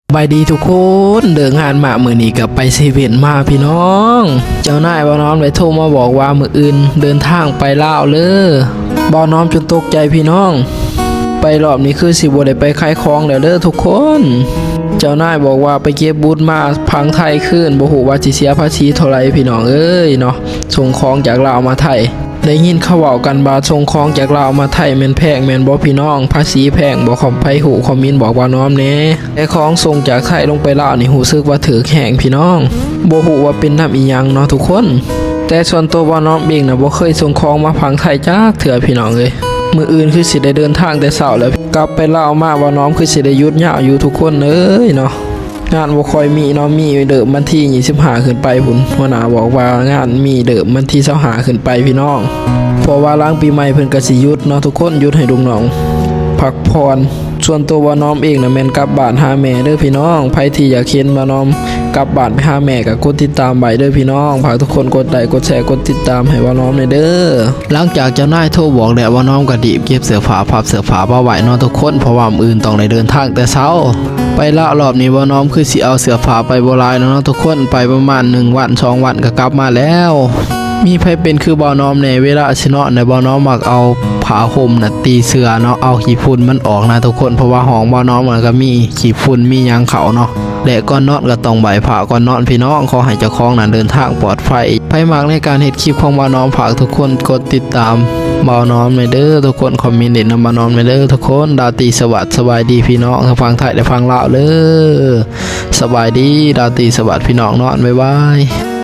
ສະບາຍດີທຸກຄົນ ເລີກງານມາມື້ນີ້ກໍໄປເຊເວັ່ນມາພີ່ນ້ອງ. ເຈົ້ານາຍບ່າວນ້ອມໄດ້ໂທມາບອກວ່າມື້ອື່ນເດີນທາງໄປລາວເລີ. ບ່າວນ້ອມຈົນຕົກໃຈພີ່ນ້ອງ, ໄປລອບນີ້ຄືຊິບໍ່ໄດ້ໄປຂາຍຂອງແລ້ວເດີທຸກຄົນ. ເຈົ້ານາຍບອກວ່າໄປເກັບບຸດມາຝັ່ງໄທຄືນ, ບໍ່ຮູ້ວ່າຊິເສຍພາສີເທົ່າໃດພີ່ນ້ອງເອີຍເນາະ, ສົ່ງຂອງຈາກລາວມາໄທ. ໄດ້ຍິນເຂົາເວົ້າກັນວ່າສົ່ງຂອງຈາກລາວມາໄທແມ່ນແພງແມ່ນບໍ່ພີ່ນ້ອງ? ພາສີແພງບໍ່? ຄອມ ໃຜຮູ້ຄອມເມັນບອກບ່າວນ້ອມແດ່. ແຕ່ຂອງສົ່ງຈາກໄທລົງໄປລາວນີ້ຮູ້ສຶກວ່າຖືກແຮງພີ່ນ້ອງ, ບໍ່ຮູ້ວ່າເປັນນຳອີ່ຫຍັງເນາະທຸກຄົນ. ແຕ່ສ່ວນຕົວບ່າວນ້ອມເອງນະ ບໍ່ເຄີຍສົ່ງຂອງມາຝັ່ງໄທຈັກເທື່ອພີ່ນ້ອງເອີຍ. ມື້ອື່ນຄືຊິໄດ້ເດີນທາງແຕ່ເຊົ້າແລ້ວ, ກັບໄປລາວມາບ່າວນ້ອມຄືຊິໄດ້ຢຸດຍາວຢູ່ທຸກຄົນເອີຍເນາະ. ງານບໍ່ຄ່ອຍມີເນາະ, ມີເລີ່ມວັນທີຊາວຫ້າຂຶ້ນໄປພຸ້ນ. ຫົວໜ້າບອກວ່າງານມີເລີ່ມວັນທີຊາວຫ້າຂຶ້ນໄປພີ່ນ້ອງ, ເພາະວ່າຫຼັງປີໃໝ່ເພິ່ນກໍຊິຢຸດເນາະທຸກຄົນ, ຢຸດໃຫ້ລູກນ້ອງພັກຜ່ອນ. ສ່ວນຕົວບ່າວນ້ອມເອງນະແມ່ນກັບບ້ານຫາແມ່ເດີພີ່ນ້ອງ. ໃຜທີ່ຢາກເຫັນບ່າວນ້ອມກັບບ້ານໄປຫາແມ່ກໍກົດຕິດຕາມໄວ້ເດີພີ່ນ້ອງ. ຝາກທຸກຄົນກົດໄລ ກົດແຊ ກົດຕິດຕາມໃຫ້ບ່າວນ້ອມແດ່ເດີ. ຫຼັງຈາກເຈົ້ານາຍໂທບອກແລ້ວ, ບ່າວນ້ອມກໍດີບເກັບເສື້ອຜ້າ ພັບເສື້ອຜ້າມາໄວ້ເນາະທຸກຄົນ, ເພາະວ່າມື້ອື່ນຕ້ອງໄດ້ເດີນທາງແຕ່ເຊົ້າ. ໄປລາວລອບນີ້ ບ່າວນ້ອມຄືຊິເອົາເສື້ອຜ້າໄປບໍ່ຫຼາຍແລ້ວເນາະທຸກຄົນ, ໄປປະມານໜຶ່ງວັນສອງວັນກໍກັບມາແລ້ວ. ມີໃຜເປັນຄືບ່າວນ້ອມແດ່? ເວລາຊິນອນນະ ບ່າວນ້ອມມັກເອົາຜ້າຫົ່ມນະຕີເສື້ອເນາະ, ເອົາຂີ້ຝຸ່ນມັນອອກນະທຸກຄົນ, ເພາະວ່າຫ້ອງບ່າວນ້ອມມັນກໍມີຂີ້ຝຸ່ນມີຫຍັງເຂົ້າເນາະ. ແລະກ່ອນນອນກໍຕ້ອງໄຫວ້ພະກ່ອນນອນພີ່ນ້ອງ, ຂໍໃຫ້ເຈົ້າຂອງນັ້ນເດີນທາງປອດໄພ. ໃຜມັກໃນການເຮັດຄລິບຂອງບ່າວນ້ອມ, ຝາກທຸກຄົນກົດຕິດຕາມບ່າວນ້ອມແດ່ເດີ, ທຸກຄົນຄອມເມັນຫຼິ້ນນຳບ່າວນ້ອມແດ່ເດີທຸກຄົນ. ລາຕີສະຫວັດ ສະບາຍດີພີ່ນ້ອງ ທັງຝັ່ງໄທ ແລະຝັ່ງລາວເດີ. ສະບາຍດີ ລາຕີສະຫວັດພີ່ນ້ອງ, ນອນ ບາຍບາຍ.